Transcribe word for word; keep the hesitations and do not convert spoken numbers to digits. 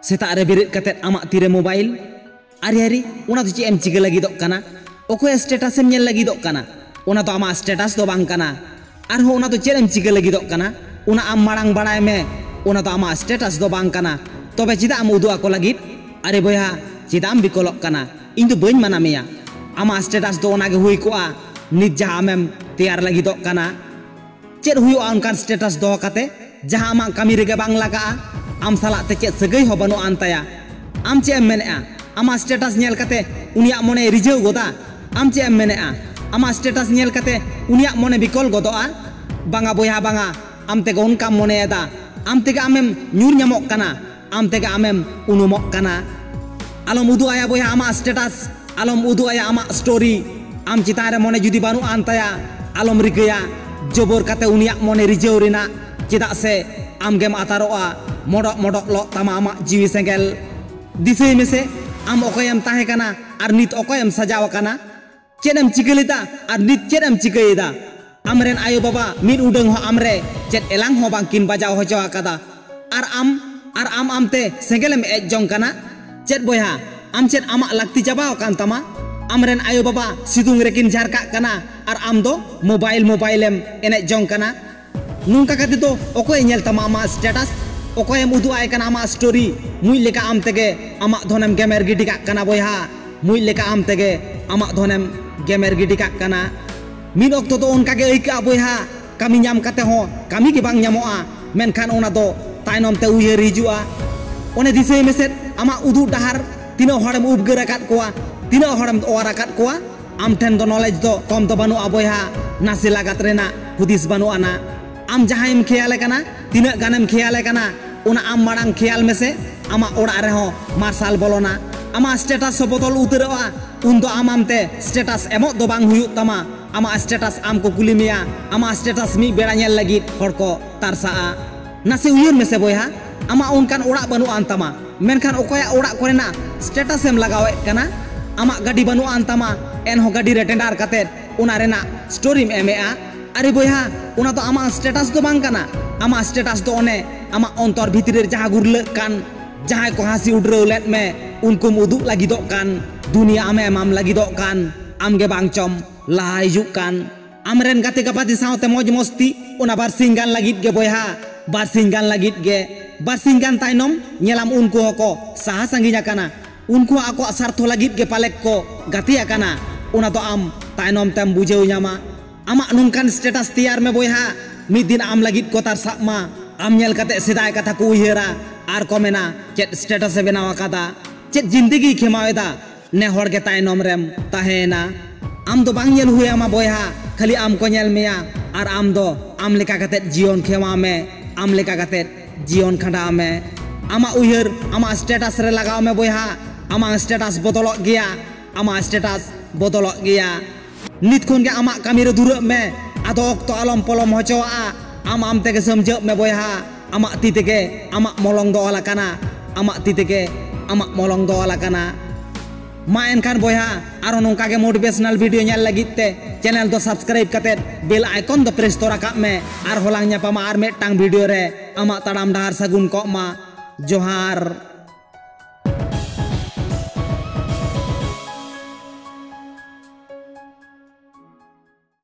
ᱥᱮᱛᱟᱜ ᱨᱮ ᱵᱮᱨᱮᱫ ᱠᱟᱛᱮᱫ ᱟᱢᱟᱜ ᱛᱤᱨᱮ ᱢᱳᱵᱟᱭᱤᱞ᱾ ᱟᱨᱮ ᱟᱨᱮ, ᱚᱱᱟ ᱫᱚ ᱪᱮᱫ ᱮᱢ ᱪᱤᱠᱟᱹ ᱞᱟᱹᱜᱤᱫᱚᱜ ᱠᱟᱱᱟ? ᱚᱠᱚᱭᱟᱜ ᱥᱴᱮᱴᱟᱥ ᱮᱢ ᱧᱮᱞ ᱞᱟᱹᱜᱤᱫᱚᱜ ᱠᱟᱱᱟ? ᱚᱱᱟ ᱫᱚ ᱟᱢᱟᱜ ᱥᱴᱮᱴᱟᱥ ᱫᱚ ᱵᱟᱝ ᱠᱟᱱᱟ᱾ ᱟᱨᱦᱚᱸ ᱚᱱᱟ ᱫᱚ ᱪᱮᱫ ᱮᱢ ᱪᱤᱠᱟᱹ ᱞᱟᱹᱜᱤᱫᱚᱜ ᱠᱟᱱᱟ? ᱚᱱᱟ ᱟᱢ ᱢᱟᱲᱟᱝ ᱵᱟᱲᱟᱭ ᱢᱮ᱾ ᱚᱱᱟ ᱫᱚ ᱟᱢᱟᱜ ᱥᱴᱮᱴᱟᱥ ᱫᱚ ᱵᱟᱝ ᱠᱟᱱᱟ᱾ ᱛᱚᱵᱮ ᱪᱮᱫᱟᱜ ᱮᱢ ᱩᱫᱩᱜ ᱟᱠᱚ ᱞᱟᱹᱜᱤᱫ? ᱟᱨᱮ ᱵᱚᱭᱦᱟ, ᱪᱮᱫᱟᱜ ᱮᱢ ᱵᱤᱠᱚᱞᱚᱜ ᱠᱟᱱᱟ? ᱤᱧ ᱫᱚ ᱵᱟᱹᱧ ᱢᱟᱱᱟ ᱢᱮᱭᱟ᱾ ᱟᱢᱟᱜ ᱥᱴᱮᱴᱟᱥ ᱫᱚ ᱚᱱᱟᱜᱮ ᱦᱩᱭ ᱠᱚᱜᱼᱟ, ᱱᱤᱛ ᱡᱟᱦᱟᱸ ᱟᱢᱮᱢ ᱛᱮᱭᱟᱨ ᱞᱟᱹᱜᱤᱫᱚᱜ ᱠᱟᱱᱟ᱾ ᱪᱮᱫ ᱦᱩᱭᱩᱜᱼᱟ ᱚᱱᱠᱟᱱ ᱥᱴᱮᱴᱟᱥ ᱫᱚᱦᱚ ᱠᱟᱛᱮ, ᱡᱟᱦᱟᱸ ᱟᱢᱟᱜ ᱠᱟᱹᱢᱤ ᱨᱮᱜᱮ ᱵᱟᱝ ᱞᱟᱜᱟᱜᱼᱟ? ᱟᱢ ᱥᱟᱞᱟᱜ ᱛᱮ ᱪᱮᱫ ᱥᱟᱹᱜᱟᱹᱭ ᱦᱚᱸ ᱵᱟᱹᱱᱩᱜ ᱟᱱ ᱛᱟᱭᱟ? ᱟᱢ ᱪᱮᱫ ᱮᱢ ᱢᱮᱱᱮᱫᱼᱟ? ᱟᱢᱟᱜ ᱥᱴᱮᱴᱟᱥ ᱧᱮᱞ ᱠᱟᱛᱮ ᱩᱱᱤᱭᱟᱜ ᱢᱚᱱᱮ ᱨᱤᱡᱷᱟᱹᱣ ᱜᱚᱫᱟ? ᱟᱢ ᱪᱮᱫ ᱮᱢ ᱢᱮᱱᱮᱫᱼᱟ? ᱟᱢᱟᱜ ᱥᱴᱮᱴᱟᱥ ᱧᱮᱞ ᱠᱟᱛᱮ ᱩᱱᱤᱭᱟᱜ ᱢᱚᱱᱮ ᱵᱤᱠᱚᱞ ᱜᱚᱫᱚᱜᱼᱟ? ᱵᱟᱝᱟ ᱵᱚᱭᱦᱟ, ᱵᱟᱝᱟ᱾ ᱟᱢ ᱛᱮᱜᱮ ᱚᱱᱠᱟᱢ ᱢᱚᱱᱮᱭᱮᱫᱟ᱾ ᱟᱢ ᱛᱮᱜᱮ ᱟᱢᱮᱢ ᱧᱩᱨ ᱧᱟᱢᱚᱜ ᱠᱟᱱᱟ᱾ ᱟᱢ ᱛᱮᱜᱮ ᱟᱢᱮᱢ ᱩᱱᱩᱢᱚᱜ ᱠᱟᱱᱟ᱾ ᱟᱞᱚᱢ ᱩᱫᱩᱜ ᱟᱭᱟ ᱵᱚᱭᱦᱟ ᱟᱢᱟᱜ ᱥᱴᱮᱴᱟᱥ, ᱟᱞᱚᱢ ᱩᱫᱩᱜ ᱟᱭᱟ ᱟᱢᱟᱜ ᱥᱴᱳᱨᱤ᱾ ᱟᱢ ᱪᱮᱛᱟᱱ ᱨᱮ ᱢᱚᱱᱮ ᱡᱩᱫᱤ ᱵᱟᱹᱱᱩᱜ ᱟᱱ ᱛᱟᱭᱟ, ᱟᱞᱚᱢ ᱨᱤᱠᱟᱹᱭᱟ ᱡᱚᱵᱚᱨ ᱠᱟᱛᱮ ᱩᱱᱤᱭᱟᱜ ᱢᱚᱱᱮ ᱨᱤᱡᱷᱟᱹᱣ ᱨᱮᱱᱟᱜ, ᱪᱮᱫᱟᱜ ᱥᱮ ᱟᱢᱜᱮᱢ ᱟᱛᱟᱨᱚᱜᱼᱟ, ᱢᱚᱰᱚᱜ ᱢᱚᱰᱚᱜ ᱞᱚᱜ ᱛᱟᱢᱟ ᱟᱢᱟᱜ ᱡᱤᱣᱤ ᱥᱮᱸᱜᱮᱞ᱾ ᱫᱤᱥᱟᱹᱭ ᱢᱮᱥᱮ, ᱟᱢ ᱚᱠᱚᱭᱮᱢ ᱛᱟᱦᱮᱸ ᱠᱟᱱᱟ ᱟᱨ ᱱᱤᱛ ᱚᱠᱚᱭᱮᱢ ᱥᱟᱡᱟᱣ ᱟᱠᱟᱱᱟ? ᱪᱮᱫ ᱮᱢ ᱪᱤᱠᱟᱹ ᱞᱮᱫᱟ ᱟᱨ ᱱᱤᱛ ᱪᱮᱫ ᱮᱢ ᱪᱤᱠᱟᱹᱭᱮᱫᱟ? ᱟᱢᱨᱮᱱ ᱟᱭᱳᱼᱵᱟᱵᱟ ᱢᱤᱫ ᱩᱰᱟᱹᱝ ᱦᱚᱸ ᱟᱢᱨᱮ ᱪᱮᱫ ᱮᱞᱟᱝ ᱦᱚᱸ ᱵᱟᱝᱠᱤᱱ ᱵᱟᱡᱟᱣ ᱦᱚᱪᱚ ᱟᱠᱟᱫᱟ᱾ ᱟᱨ ᱟᱢ, ᱟᱨ ᱟᱢ ᱟᱢᱛᱮ ᱥᱮᱸᱜᱮᱞᱮᱢ ᱮᱡ ᱡᱚᱝ ᱠᱟᱱᱟ᱾ ᱪᱮᱫ ᱵᱚᱭᱦᱟ, ᱟᱢ ᱪᱮᱫ ᱟᱢᱟᱜ ᱞᱟᱹᱠᱛᱤ ᱪᱟᱵᱟ ᱟᱠᱟᱱ ᱛᱟᱢᱟ? ᱟᱢᱨᱮᱱ ᱟᱭᱳᱼᱵᱟᱵᱟ ᱥᱤᱛᱩᱝ ᱨᱮᱠᱤᱱ ᱡᱷᱟᱨᱠᱟᱜ ᱠᱟᱱᱟ ᱟᱨ ᱟᱢ ᱫᱚ ᱢᱳᱵᱟᱭᱤᱞ, ᱢᱳᱵᱟᱭᱤᱞᱮᱢ ᱮᱱᱮᱡ ᱡᱚᱝ ᱠᱟᱱᱟ᱾ ᱱᱚᱝᱠᱟ ᱠᱟᱛᱮ ᱫᱚ ᱚᱠᱚᱭᱮ ᱧᱮᱞ ᱛᱟᱢᱟ ᱟᱢᱟᱜ ᱥᱴᱮᱴᱟᱥ? ᱚᱠᱚᱭᱮᱢ ᱩᱫᱩᱜ ᱟᱭ ᱠᱟᱱᱟ ᱟᱢᱟᱜ ᱥᱴᱳᱨᱤ? ᱢᱩᱡ ᱞᱮᱠᱟ ᱟᱢ ᱛᱮᱜᱮ ᱟᱢᱟᱜ ᱫᱷᱚᱱᱮᱢ ᱜᱮᱢᱮᱨ ᱜᱤᱰᱤ ᱠᱟᱜ ᱠᱟᱱᱟ ᱵᱚᱭᱦᱟ᱾ ᱢᱩᱡ ᱞᱮᱠᱟ ᱟᱢ ᱛᱮᱜᱮ ᱟᱢᱟᱜ ᱫᱷᱚᱱᱮᱢ ᱜᱮᱢᱮᱨ ᱜᱤᱰᱤ ᱠᱟᱜ ᱠᱟᱱᱟ᱾ ᱢᱤᱫ ᱚᱠᱛᱚ ᱫᱚ ᱚᱱᱠᱟ ᱜᱮ ᱟᱹᱭᱠᱟᱹᱜᱼᱟ ᱵᱚᱭᱦᱟ, ᱠᱟᱹᱢᱤ ᱧᱟᱢ ᱠᱟᱛᱮ ᱦᱚᱸ ᱠᱟᱹᱢᱤ ᱜᱮ ᱵᱟᱝ ᱧᱟᱢᱚᱜᱼᱟ᱾ ᱢᱮᱱᱠᱷᱟᱱ ᱚᱱᱟ ᱫᱚ ᱛᱟᱭᱱᱚᱢ ᱛᱮ ᱩᱭᱦᱟᱹᱨ ᱦᱤᱡᱩᱜᱼᱟ᱾ ᱚᱱᱮ ᱫᱤᱥᱟᱹᱭ ᱢᱮᱥᱮᱫ, ᱟᱢᱟᱜ ᱩᱫᱩᱜ ᱰᱟᱦᱟᱨ ᱛᱤᱱᱟᱹᱜ ᱦᱚᱲᱮᱢ ᱩᱯᱜᱟᱹᱨ ᱟᱠᱟᱫ ᱠᱚᱣᱟ, ᱛᱤᱱᱟᱹᱜ ᱦᱚᱲᱮᱢ ᱚᱣᱟᱨ ᱟᱠᱟᱫ ᱠᱚᱣᱟ? ᱟᱢ ᱴᱷᱮᱱ ᱫᱚ ᱱᱚᱞᱮᱡᱽ ᱫᱚ ᱠᱚᱢ ᱫᱚ ᱵᱟᱹᱱᱩᱜᱼᱟ ᱵᱚᱭᱦᱟ, ᱱᱟᱥᱮ ᱞᱟᱜᱟᱛ ᱨᱮᱱᱟᱜ ᱦᱩᱫᱤᱥ ᱵᱟᱹᱱᱩᱜ ᱟᱱᱟ᱾ ᱟᱢ ᱡᱟᱦᱟᱸᱭᱮᱢ ᱠᱷᱮᱭᱟᱞᱮ ᱠᱟᱱᱟ, ᱛᱤᱱᱟᱹᱜ ᱜᱟᱱᱮᱢ ᱠᱷᱮᱭᱟᱞᱮ ᱠᱟᱱᱟ, ᱚᱱᱟ ᱟᱢ ᱢᱟᱲᱟᱝ ᱠᱷᱮᱭᱟᱞ ᱢᱮᱥᱮ᱾ ᱟᱢᱟᱜ ᱚᱲᱟᱜ ᱨᱮᱦᱚᱸ ᱢᱟᱨᱥᱟᱞ ᱵᱚᱞᱚᱱᱟ, ᱟᱢᱟᱜ ᱥᱴᱮᱴᱟᱥ ᱦᱚᱸ ᱵᱚᱫᱚᱞ ᱩᱛᱟᱹᱨᱚᱜᱼᱟ᱾ ᱩᱱᱫᱚ ᱟᱢ ᱟᱢᱛᱮ ᱥᱴᱮᱴᱟᱥ ᱮᱢᱚᱜ ᱫᱚ ᱵᱟᱝ ᱦᱩᱭᱩᱜ ᱛᱟᱢᱟ᱾ ᱟᱢᱟᱜ ᱥᱴᱮᱴᱟᱥ ᱟᱢ ᱠᱚ ᱠᱩᱞᱤ ᱢᱮᱭᱟ, ᱟᱢᱟᱜ ᱥᱴᱮᱴᱟᱥ ᱢᱤᱫ ᱵᱮᱲᱟ ᱧᱮᱞ ᱞᱟᱹᱜᱤᱫ ᱦᱚᱲ ᱠᱚ ᱛᱟᱨᱥᱟᱜᱼᱟ᱾ ᱱᱟᱥᱮ ᱩᱭᱦᱟᱹᱨ ᱢᱮᱥᱮ ᱵᱚᱭᱦᱟ, ᱟᱢᱟᱜ ᱚᱱᱠᱟᱱ ᱚᱲᱟᱜ ᱵᱟᱹᱱᱩᱜ ᱟᱱ ᱛᱟᱢᱟ, ᱢᱮᱱᱠᱷᱟᱱ ᱚᱠᱚᱭᱟᱜ ᱚᱲᱟᱜ ᱠᱚᱨᱮᱱᱟᱜ ᱥᱴᱮᱴᱟᱥ ᱮᱢ ᱞᱟᱜᱟᱣᱮᱫ ᱠᱟᱱᱟ? ᱟᱢᱟᱜ ᱜᱟᱹᱰᱤ ᱵᱟᱹᱱᱩᱜ ᱟᱱ ᱛᱟᱢᱟ, ᱮᱱᱦᱚᱸ ᱜᱟᱹᱰᱤ ᱨᱮ ᱴᱮᱸᱰᱟᱨ ᱠᱟᱛᱮᱫ ᱚᱱᱟ ᱨᱮᱱᱟᱜ ᱥᱴᱳᱨᱤᱢ ᱮᱢᱮᱜᱼᱟ᱾ ᱟᱨᱮ ᱵᱚᱭᱦᱟ, ᱚᱱᱟ ᱫᱚ ᱟᱢᱟᱜ ᱥᱴᱮᱴᱟᱥ ᱫᱚ ᱵᱟᱝ ᱠᱟᱱᱟ᱾ ᱟᱢᱟᱜ ᱥᱴᱮᱴᱟᱥ ᱫᱚ ᱚᱱᱮ ᱟᱢᱟᱜ ᱚᱱᱛᱚᱨ ᱵᱷᱤᱛᱨᱤ ᱨᱮ ᱡᱟᱦᱟᱸ ᱜᱩᱨᱞᱟᱹᱜ ᱠᱟᱱ, ᱡᱟᱦᱟᱸᱭ ᱠᱚ ᱦᱟᱹᱥᱤ ᱩᱰᱨᱟᱹᱣ ᱞᱮᱫ ᱢᱮ, ᱩᱱᱠᱩᱢ ᱩᱫᱩᱜ ᱞᱟᱹᱜᱤᱫᱚᱜ ᱠᱟᱱ, ᱫᱩᱱᱤᱭᱟᱹ ᱟᱢᱮ ᱮᱢᱟᱢ ᱞᱟᱹᱜᱤᱫᱚᱜ ᱠᱟᱱ, ᱟᱢ ᱜᱮ ᱵᱟᱝ ᱪᱚᱢ ᱞᱟᱦᱟ ᱦᱤᱡᱩᱜ ᱠᱟᱱ᱾ ᱟᱢᱨᱮᱱ ᱜᱟᱛᱮ ᱜᱟᱯᱟᱛᱮ ᱥᱟᱶᱛᱮ ᱢᱚᱡᱽ ᱢᱚᱥᱛᱤ, ᱚᱱᱟ ᱵᱟᱨᱥᱤᱧ ᱜᱟᱱ ᱞᱟᱹᱜᱤᱫ ᱜᱮ ᱵᱚᱭᱦᱟ, ᱵᱟᱨᱥᱤᱧ ᱜᱟᱱ ᱞᱟᱹᱜᱤᱫ ᱜᱮ᱾ ᱵᱟᱨᱥᱤᱧ ᱜᱟᱱ ᱛᱟᱭᱱᱚᱢ ᱧᱮᱞᱟᱢ ᱩᱱᱠᱩ ᱦᱚᱸᱠᱚ ᱥᱟᱦᱟ ᱥᱟᱺᱜᱤᱧ ᱟᱠᱟᱱᱟ᱾ ᱩᱱᱠᱩ ᱦᱚᱸ ᱟᱠᱚᱣᱟᱜ ᱥᱟᱨᱛᱷᱚ ᱞᱟᱹᱜᱤᱫ ᱜᱮ ᱯᱟᱞᱮᱫ ᱠᱚ ᱜᱟᱛᱮ ᱟᱠᱟᱱᱟ᱾ ᱚᱱᱟ ᱫᱚ ᱟᱢ ᱛᱟᱭᱱᱚᱢ ᱛᱮᱢ ᱵᱩᱡᱷᱟᱹᱣ ᱧᱟᱢᱟ᱾ ᱟᱢᱟᱜ ᱱᱚᱝᱠᱟᱱ ᱥᱴᱮᱴᱟᱥ ᱛᱮᱭᱟᱨ ᱢᱮ ᱵᱚᱭᱦᱟ, ᱢᱤᱫ ᱫᱤᱱ ᱟᱢ ᱞᱟᱹᱜᱤᱫ ᱠᱚ ᱛᱟᱨᱥᱟᱜ ᱢᱟ᱾ ᱟᱢ ᱧᱮᱞ ᱠᱟᱛᱮ ᱥᱮᱫᱟᱭ ᱠᱟᱛᱷᱟ ᱠᱚ ᱩᱭᱦᱟᱹᱨᱟ ᱟᱨ ᱠᱚ ᱢᱮᱱᱟ, "ᱪᱮᱫ ᱥᱴᱮᱴᱟᱥ ᱮ ᱵᱮᱱᱟᱣ ᱟᱠᱟᱫᱟ? ᱪᱮᱫ ᱡᱤᱱᱫᱮᱜᱤ ᱠᱷᱮᱢᱟᱣ ᱮᱫᱟ?" ᱱᱮ ᱦᱚᱲ ᱜᱮ ᱛᱟᱭᱱᱚᱢ ᱨᱮᱢ ᱛᱟᱦᱮᱸᱭᱮᱱᱟ᱾ ᱟᱢ ᱫᱚ ᱵᱟᱝ ᱧᱮᱞ ᱦᱩᱭ ᱟᱢᱟ ᱵᱚᱭᱦᱟ, ᱠᱷᱟᱹᱞᱤ ᱟᱢ ᱠᱚ ᱧᱮᱞ ᱢᱮᱭᱟ᱾ ᱟᱨ ᱟᱢ ᱫᱚ ᱟᱢ ᱞᱮᱠᱟ ᱠᱟᱛᱮ ᱡᱤᱭᱚᱱ ᱠᱷᱮᱢᱟᱣ ᱢᱮ, ᱟᱢ ᱞᱮᱠᱟ ᱠᱟᱛᱮ ᱡᱤᱭᱚᱱ ᱠᱷᱟᱸᱰᱟᱣ ᱢᱮ᱾ ᱟᱢᱟᱜ ᱩᱭᱦᱟᱹᱨ ᱟᱢᱟᱜ ᱥᱴᱮᱴᱟᱥ ᱨᱮ ᱞᱟᱜᱟᱣ ᱢᱮ ᱵᱚᱭᱦᱟ, ᱟᱢᱟᱜ ᱥᱴᱮᱴᱟᱥ ᱵᱚᱫᱚᱞᱚᱜ ᱜᱮᱭᱟ, ᱟᱢᱟᱜ ᱥᱴᱮᱴᱟᱥ ᱵᱚᱫᱚᱞᱚᱜ ᱜᱮᱭᱟ᱾ ᱱᱤᱛ ᱠᱷᱚᱱ ᱜᱮ ᱟᱢᱟᱜ ᱠᱟᱹᱢᱤ ᱨᱮ ᱫᱷᱩᱨᱟᱹᱜ ᱢᱮ, ᱟᱫᱚ ᱚᱠᱛᱚ ᱟᱞᱚᱢ ᱯᱚᱞᱚᱢ ᱦᱚᱪᱚᱣᱟᱜᱼᱟ᱾ ᱟᱢ ᱟᱢ ᱛᱮᱜᱮ ᱥᱟᱢᱡᱷᱟᱹᱜ ᱢᱮ ᱵᱚᱭᱦᱟ, ᱟᱢᱟᱜ ᱛᱤ ᱛᱮᱜᱮ ᱟᱢᱟᱜ ᱢᱚᱞᱚᱝ ᱫᱚ ᱚᱞ ᱟᱠᱟᱱᱟ, ᱟᱢᱟᱜ ᱛᱤ ᱛᱮᱜᱮ ᱟᱢᱟᱜ ᱢᱚᱞᱚᱝ ᱫᱚ ᱚᱞ ᱟᱠᱟᱱᱟ᱾ ᱢᱟ ᱮᱱᱠᱷᱟᱱ ᱵᱚᱭᱦᱟ, ᱟᱨᱚ ᱱᱚᱝᱠᱟ ᱜᱮ ᱢᱳᱴᱤᱵᱷᱮᱥᱚᱱᱟᱞ ᱵᱷᱤᱰᱤᱭᱳ ᱧᱮᱞ ᱞᱟᱹᱜᱤᱫ ᱛᱮ ᱪᱮᱱᱮᱞ ᱫᱚ ᱥᱟᱵᱥᱠᱨᱟᱭᱤᱵ ᱠᱟᱛᱮ ᱵᱮᱞ ᱟᱭᱠᱚᱱ ᱫᱚ ᱯᱨᱮᱥ ᱛᱚᱨᱟ ᱠᱟᱜ ᱢᱮ᱾ ᱟᱨ ᱦᱚᱞᱟᱝ ᱧᱟᱯᱟᱢᱟ ᱟᱨ ᱢᱤᱫᱴᱟᱝ ᱵᱷᱤᱰᱤᱭᱳ ᱨᱮ᱾ ᱟᱢᱟᱜ ᱛᱟᱲᱟᱢ ᱰᱟᱦᱟᱨ ᱥᱟᱹᱜᱩᱱ ᱠᱚᱜ ᱢᱟ᱾ ᱡᱚᱦᱟᱨ᱾